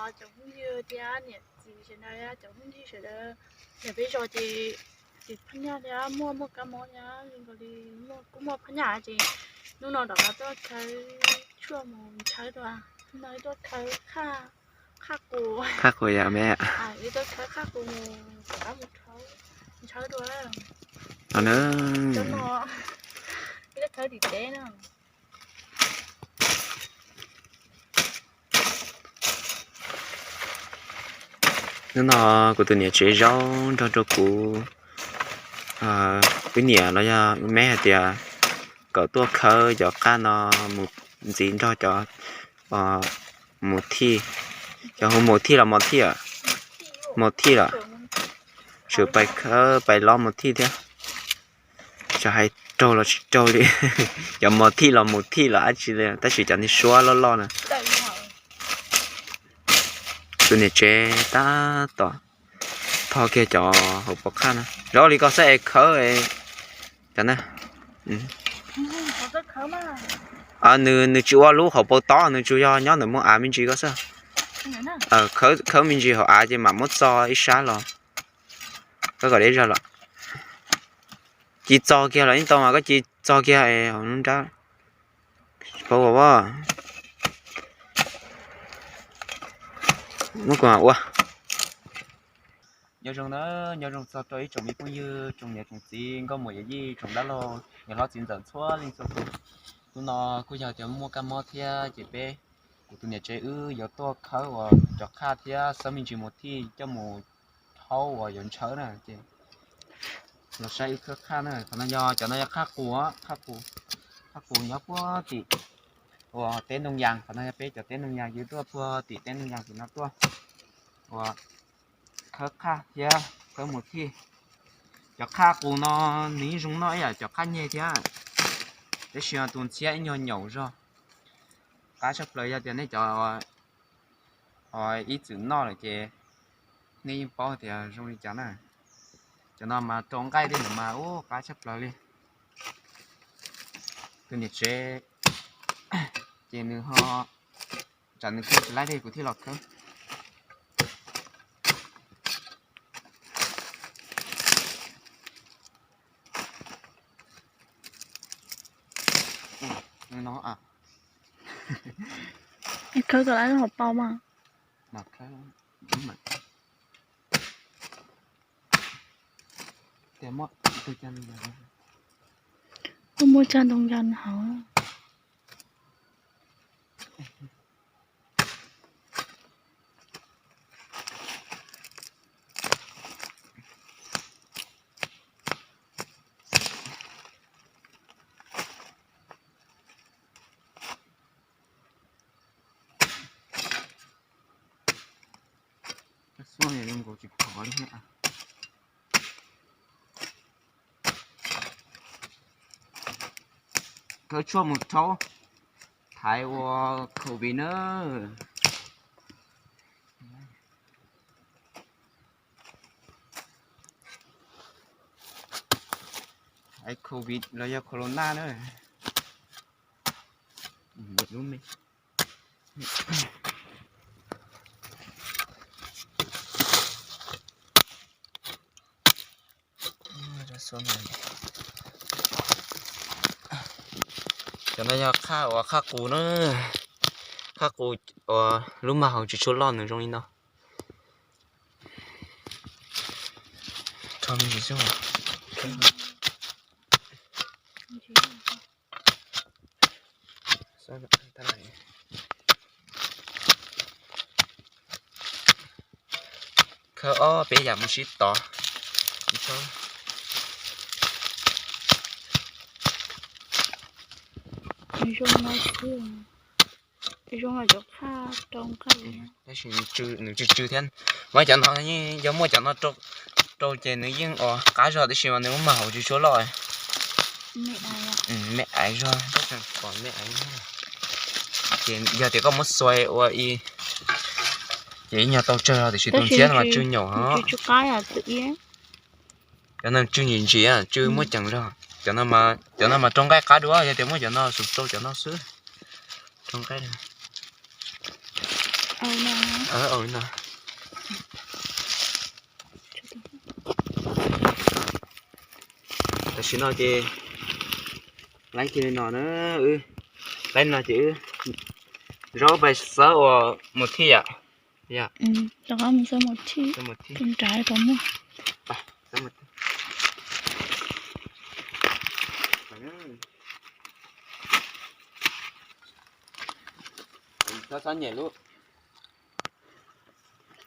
Cov phooj ywg thiab niam txiv sawv daws, cov phooj ywg sawv daws, nyob peb zos ces txiv Phaj Nyaj thiab muaj muaj kab mob thiab, zoo nkaus li muaj kuj muaj Phaj Nyaj ces hnub no rov qab tuaj khawb tshuaj mus ntshawb dua, hnub no tuaj khawb qhaj, qhaj qus, qhaj qus yom me, tuaj khawb qhaj qus mus rov qab mus rhaub, ntshawb dua. Cov no, tuaj khawb tim teb no. Hnub no kuv tus niam tsev zaub nrog rau kuv, wb niam los yog me hais tias kom tuaj khawb cov qhaj no mus ntxiv nrog cov mus thij, cov hu mus thij los mos thij, mus thij lawm, tseem pais khawb pais lob mus thij thiab. Tsis hais raug los tsis raug li, cov mos thij los mus thij los dab tsi li, tab sis cov niag suab loj loj na. Tus niam tsev tab tom tho kiag cov hauv paus qhaj na, zoo li koj xav es khawb cov na. Nws, nws tsis ua lub hauv paus tod, nws tsuas yog nyob ntawm muag av me ntsis koj xwb. Khawb me ntsis hauv av ces mam muab txo ib sab los. Koj kom deb zog los, cia txo kiag los yeej tau mas koj cia txo kiag hauv nruab nrab. Paub as, muab kuv ua. Nyob zoo na, nyob zoo txog rau ib tsoom me phooj ywg, tsoom niam tsoom txiv, nkauj muam yawm yij, tsoom dab laug, niam hlob txiv ntxawm txhua leej txhua tus. Hnub no kuj yog tias muaj kab mob thiab ces peb, kuv tus niam tsev wb yuav tuaj khawb uas cov qhaj thiab xawb me ntsis mus thij coj mus rhaub uas yuav ntshaw na ces los saib wb khawb qhaj na. Qhov no yog, cov no yog qhaj qus, qhaj qus, qhaj qus nyob puag tim uas teb Ntoo Yas, qhov no yog peb cov teb Ntoo Yas, yus tuaj puag tim teb Ntoo Yas tim no tuaj uas khawb qhaj thiab khawb mus thij. Cov qhaj qus no nws yeej zoo noj ib yam cov qhaj nyeg thiab, tab sis tus ntxhiab ib nyuag nyaum zog. Qab tshaj plaws yog tias nej cov ib txwm noj lawm ces nej yeej paub tias zoo li cas na. Cov no mas rau nqaij tej ntawd mas ub qab tshaj plaws li. Tus niam tsev ces nws ho, tsam nws khawb tsis laib li kuv thiaj los khawb. Khawb tau lawm hauv paus mas. Koj muab caj ntoo yas hauv. Xub zoo nkaus tsis phom li thiab. Khawb tshuaj mus rhaub thaiv ua covid na. Thaiv covid los yog corona na. Lub me Cov no yog qhaj uas qhaj qus na, qhaj qus uas lub mag hauv tsis tshua loj nws zoo li no. Khawb ob peb yam mus sib tov. Zoo no xwb, zoo cov qhaj rau nqaij. Tab sis nws tsw tsw thiab. Muab cov no, yog muaj cov no rau ces nws yeej ua qab zog tab sis mas nws muaj mag hauv tsis tshua loj. Me aiv zog, pom me aiv zog. Ces yog tias koj muab xuas ua i, ces ib nyuag tau tsawg tiam sis tus ntxhiab no mas tsw nyaum. Cov no tsw ntsim ntsim, tsw muaj ceem zog. Cov no mas rau nqaij qab dua, yog tias muab cov no xub rau cov no xwb. Rau nqaij. Tam sim no ces laib kiag li no na, wb laib no ces wb zaub pais xawb ua mus thij yom. Rov qab mus xawb mus thij, nrad puas muaj.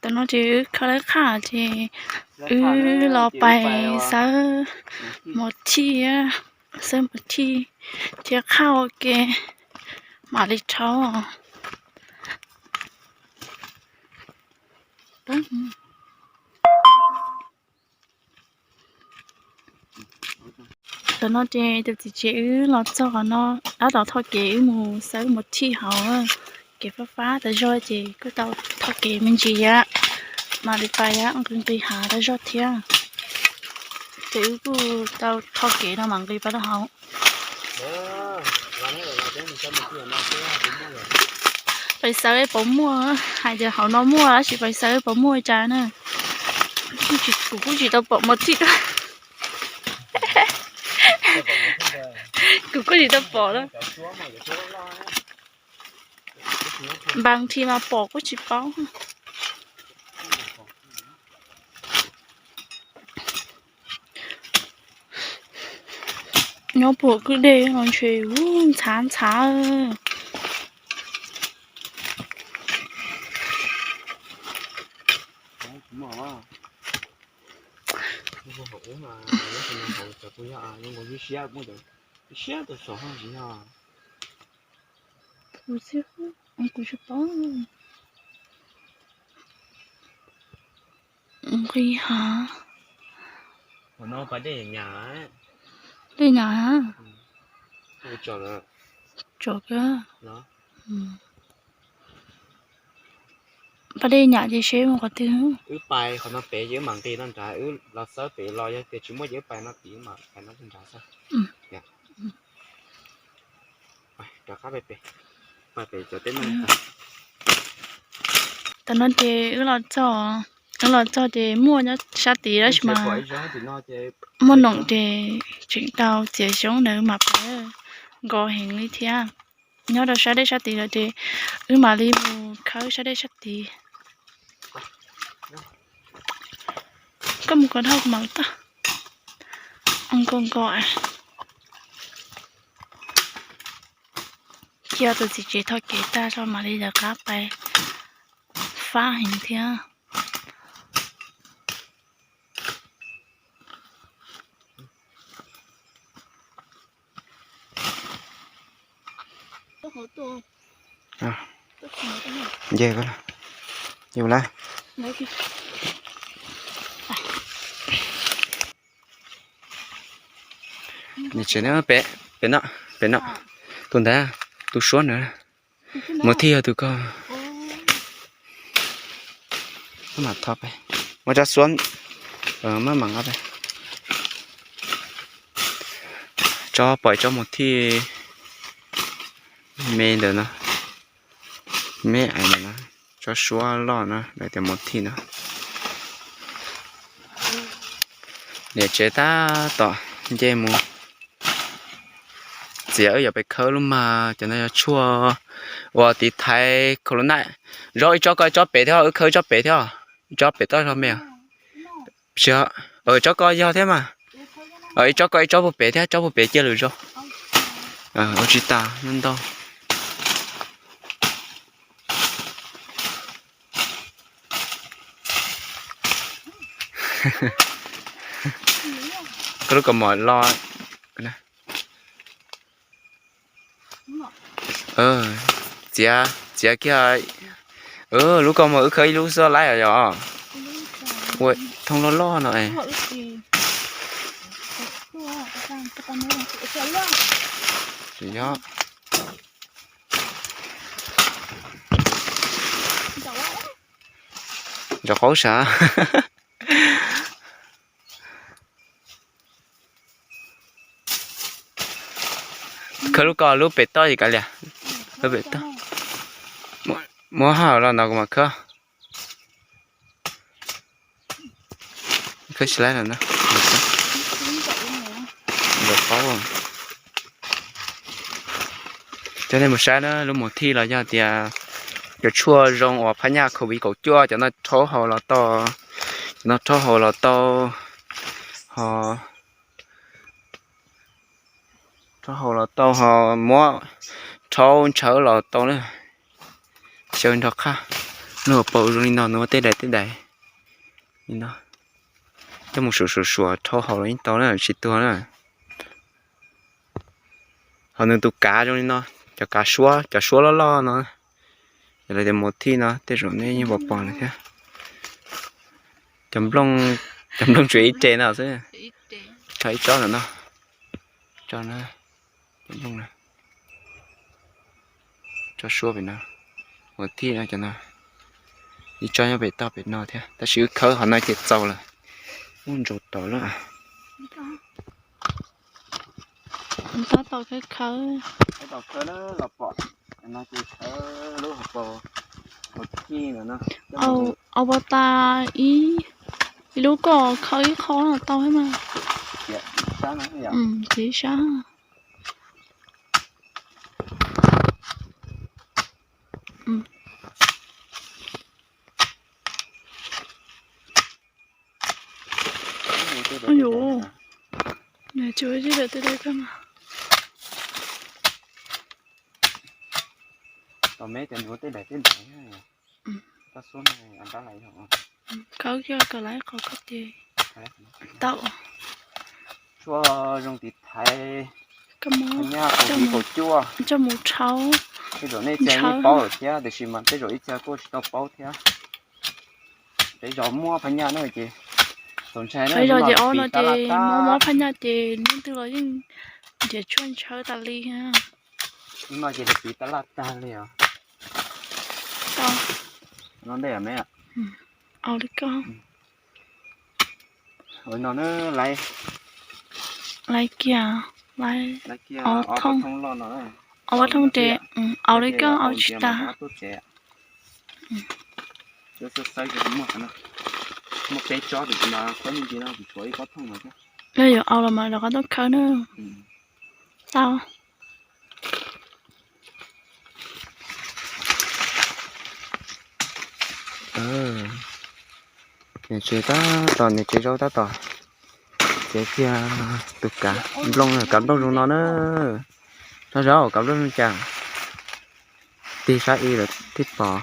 Tam no ces wb khawb lawv qhaj ces wb los pais xawb mus thij, xawb mus thij thiab qhaj ua ke mam li rhaub. Tam no ces tus txiv tsev wb los txog qhov no, tab tom tho kev wb mus xawb mus thij hauv. Kev fab fab tas zog ces kuj tau tho kev me ntsis, mam li pais nqis nqis hav tas zog thiab. Ces wb kuj tau tho kev no mam nqis pais rau hauv. Pais xawb puas muaj, hais tias hauv no muaj tab sis pais xawb puas muaj cas na. Kuv kuj tsis tau pom mus thij. Kuv kuj tsis tau pom na. Npas thi mas pom kuj tsis paub. Nyob puag kwj dej no ntshe ntxhav ntxhav. Kuv tsis paub. Nqis hav. Dej nyam, tsom kiag. Pas dej nyam ces seb mus qhov twg. Wb pais qhov no pem ces wb mam nqis no nrad, wb los xawb pem los yog tias tsis muaj ces wb pais no tid mas pais no nrad xwb. Rov qab pem, pais pem cov teb no. Tam no ces wb los txog, wb los txog ces muaj nyob sab tid tab sis mas muaj noom ces tseem tau txiav xyoob ntawd mam pais, nkos heev li thiab. Nyob rau sab dej sab tid lawm ces wb mam li mus khawb sab dej sab tid. Koj mus kom dhau kuv mam toj. Nkos nkos. Cia tus txiv tsev tho kev tag tso mam li lawv qab pais, fab heev thiab. Nce, yus lawm. Niam tsev no pem, pem no, pem no. Tus ntawd, tus suab ntawd. Mus thij yog tus ko. Maj mam tho pem, muab tsob suab, maj mam nqa pem. Tsob pom tsob mus thij me ntawm no, me ais ntawm no, tsob suab loj no lawv tias mus thij no. Niam tsev tab tom nce mus. Txiav wb yuav pais khawb lub mag, cov no yog tshuaj uas tiv thaiv corona. Zaub ib tsob ko ib tsob pem thiab, wb khawb ib tsob pem thiab, ib tsob pem toj zog me. Tsob ko yog thiab mas. Ib tsob ko ib tsob puag pem thiab, tsob puag pem cia lwm zaus. Ua tsis tas ntau. Koj lub kaus mom los. Txiav, txiav kiag. Lub kaus mom wb khawb ib lub xwb laib os yog. Ua thooj loj loj no. Tsis nyob. Ntsaum qaub sav. Khawb lub ko lub pem toj ces kav liam. Lub pem toj. Muab hauj los no kuv mam khawb. Khawb tsis laib lawm na. Coj nej mus saib na, lub mus thij los yog tias cov tshuaj zoo uas phab nyaj covid kaum cuaj, cov no rhaub haus los tau, cov no rhaub haus los tau, ho rhaub haus los tau, ho muab rhaub ntshawv los tau na. Xyaw nrog qab, lub hauv paus zoo li no, nws ua tej daim tej daim li no, coj mus suam suam suam rhaub haus los yeej tau na, tsis tuag na. Ho nws tus kav zoo li no, cov kav suab, cov suab loj loj no, lawv tias mus thij no, tej zaum nej yeej pom pom lawm thiab. Cov nplooj, cov nplooj tsuas ib re no xwb, tso ib tsob ntawm no, tso na, cov nplooj na, tsob suab pem no, mus thij no cov no, ib tsob nyob pem toj pem no thiab, tab sis wb khawb qhov no ces txaus lawm, muaj ntsaum tod lawm. Tab tom khawb khawb. Tab tom khawb los pom, no ces khawb lub hauv paus, hauv thij no. Au, au pas tas ib, ib lub koj khawb ib qho no tau thiab mas. Ces ib sab. Ub, yuav, nws tsis ua ib daim tej daim koj no. Tom me ces nws ua tej daim tej daim. Khawb kiag kom lawv qhov koj ces tau. Tshuaj zoo tiv thaiv, koj muab, nyaj covid kaum cuaj, coj mus rhaub. Tej zaum nej tseem yeej paub lawm thiab, tiam sis mas tej zaum ib txhia kuj tsis tau paub thiab. Peb zos muaj phab nyaj na ces txaus ntshai na, peb zos ces ob no ces muaj mob phab nyaj ces leej twg los yeej nrhiav tshuaj ntshawb tas li. Ub, no ces lawv piv tab laj tag li os. No ntej me, au li koj. Ua no na, laiv kiag, laiv ob thooj, ob thooj ces, au li koj, au tsis tas. Yog yuav au los mas rov qab tuaj khawb na. Tau. Niam tsev tab tom, niam tsev zaub tab tom txiav kiag tus kav nplooj, kav nplooj zoo no na. Nov zaub kav nplooj zoo cas, tig sab ib lawm thiaj pom.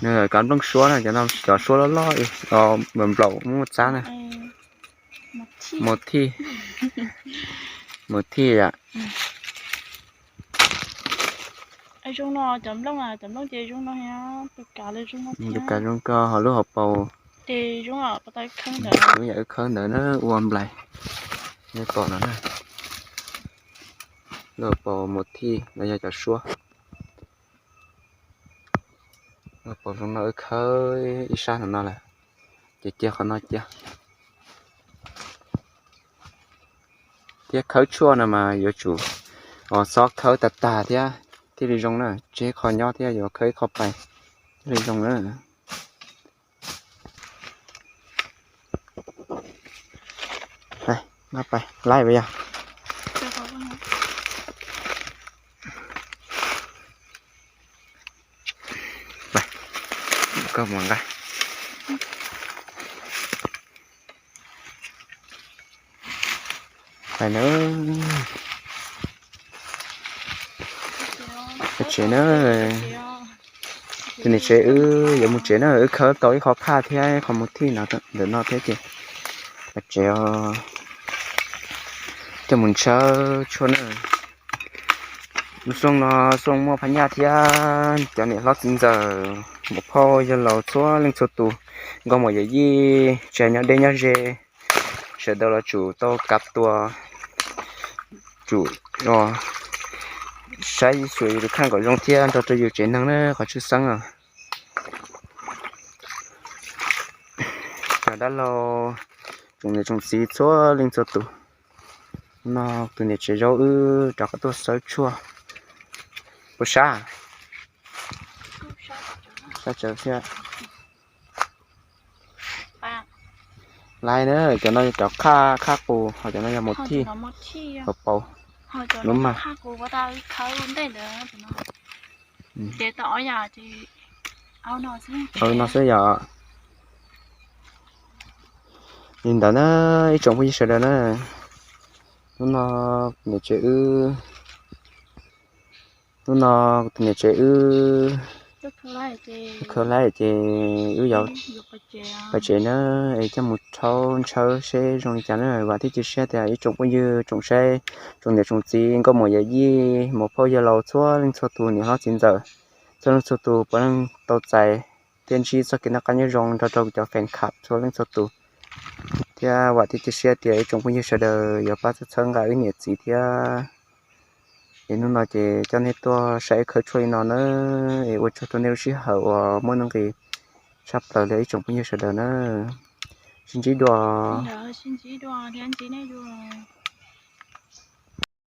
Nws kav nplooj suab na, cov no cov suab loj loj, nplaum muaj txab na. Mus thij, mus thij yom. Zoo no cov nplooj, cov nplooj ces zoo no, tus kav zoo ko ho lub hauv paus. Kuv yam wb khawb ntawd na, ua nplais, nej pom no na. Lub hauv paus mus thij no yog cov suab. Lub hauv paus zoo no wb khawb ib sab no lawm, ces cia qhov no cia. Thiab khawb tshuaj no mas yuav tsum, o, xob khawb tag tag thiab thiaj li zoo na, tseg qho nyob thiab yuav khawb ib qho pais thiaj li zoo na. Pais, pais, laib yog. Koj mus nqa. Pais na. Tsev na. Tus niam tsev wb yuav mus tsev na, wb khawb tau ib qho phaj thiab ib qho mus thij no ntawm no thiab ces tsev os. Coj mus ntshaw tshuaj na. Lub xyoo no xyoo muaj phaj nyaj thiab, cov niam hlob txiv ntxawm, muam phauj yawg laus txhua leej txhua tus, nkauj muam yawm yij, tsis hais nyob deb nyob ze, sawv daws los tsum tau kav tua, tsum saib xyuas yus tus kheej kom zoo thiab nrog rau yus tsev neeg na qhov tshwj xeeb os. Cov dab laug, tsoom niam tsoom txiv txhua leej txhua tus, no tus niam tsev zaub wb rov qab tuaj xawb tshuaj. Puas sab? Laiv na, cov no yog cov qhaj, qhaj qus, ho cov no yog mus thij, paus paus. Lub mas. Ces no xwb yom. Li ntawd na, ib tsoom phooj ywg sawv daws na, hnub no niam tsev wb, hnub no kuv tus niam tsev wb khawb laib ces wb yuav pais tsev na, es coj mus rhaub ntshawb seb zoo li cas na. Vam thiab cia siab tias ib tsoom phooj ywg tsoom saib, tsoom niam tsoom txiv, nkauj muam yawm yij, muam phauj yawg laus, txhua leej txhua tus, niam hlob txiv ntxawm, txhua leej txhua tus puav leej tau txais thiab ntsib txoj kev noj qab nyob zoo nrog rau cov fan club txhua leej txhua tus. Thiab vam thiab cia siab tias ib tsoom phooj ywg sawv daws yuav pab txhawb nqa wb niam txiv thiab. Es hnub no ces coj nej tuaj saib khawb tshuaj li no na, es ua tsaug rau nej lub sij hawm uas muaj nuj nqis tshaj plaws li ib tsoom phooj ywg sawv daws na. Sib ntsib dua. Sib ntsib dua thiab ntsib nej dua.